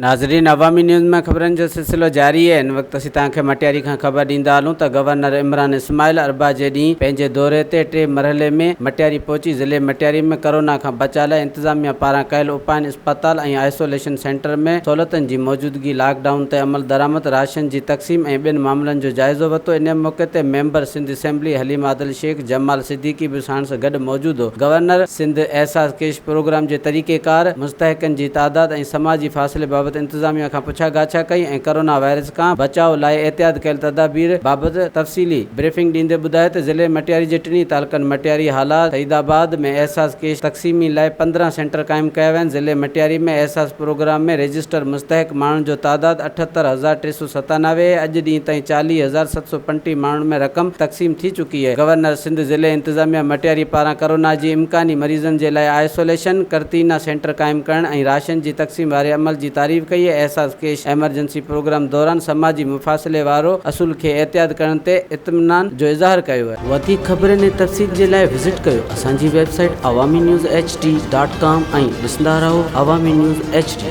ناظرين عوامي نيوز ۾ خبرن جو سلسلو جاري آهي هن وقت اسين توهان کي مٽياري کان خبر ڏيندا هلون ته گورنر عمران اسماعيل اربع جي ڏينهن پنهنجي دوري تي ٽي مرحلي ۾ مٽياري پهچي ضلعي مٽياري ۾ ڪرونا کان بچاء لاء انتظاميا پاران ڪيل اپائن اسپتال ۽ آئسوليشن سينٽر ۾ سهولتن جي موجودگي لاڪ ڊائون تي عملدرآمد راشن جي تقسيم ۽ ٻين معاملن جو جائزو ورتو ان موقعي تي ميمبر سنڌ اسيمبلي حليم عادل شيخ جمال صديقي به ساڻس گڏ موجود هو گورنر سنڌ احساس ڪيش پروگرام جي طريقيڪار، مستحقن جي تعداد ۽ سماجي فاصلي بابت انتظاميا کان پڇا ڳاڇا ڪئي ۽ ڪرونا وائرس کان بچاء لاء احتياط ڪيل تدابير بابت تفصيلي بريفنگ ڏيندي ٻڌايو ته ضلعي مٽياري جي ٽنهي تعلقن مٽياري، هالا، سعيد آباد ۾ احساس ڪيش تقسيمي لاء 15 سينٽر قائم ڪيا ويا آهن، ضلعي مٽياري ۾ احساس پروگرام ۾ رجسٽر مستحق ماڻهن جو تعداد 78397 آهي، اڄ ڏينهن تائين 40735 ماڻهن ۾ رقم تقسيم ٿي چڪي آهي. گورنر سنڌ ضلعي انتظاميا مٽياري پاران ڪرونا جي امڪاني مريضن جي لاء آئسوليشن، قرنطينه سينٽر قائم ڪرڻ ۽ راشن جي تقسيم واري عمل جي تعريف ڪئي ۽ احساس ڪيش ايمرجنسي پروگرام دوران سماجي مفاصلي وارو اصول کي احتياط ڪرڻ تي اطمينان جو اظهار ڪيو آهي. وڌيڪ خبرن ۽ تفصيل جي لاء وزٽ ڪيو اسان جي website Awami news H D dot com ۽ ڏسندا رهو عوامي نيوز ايڇ ڊي.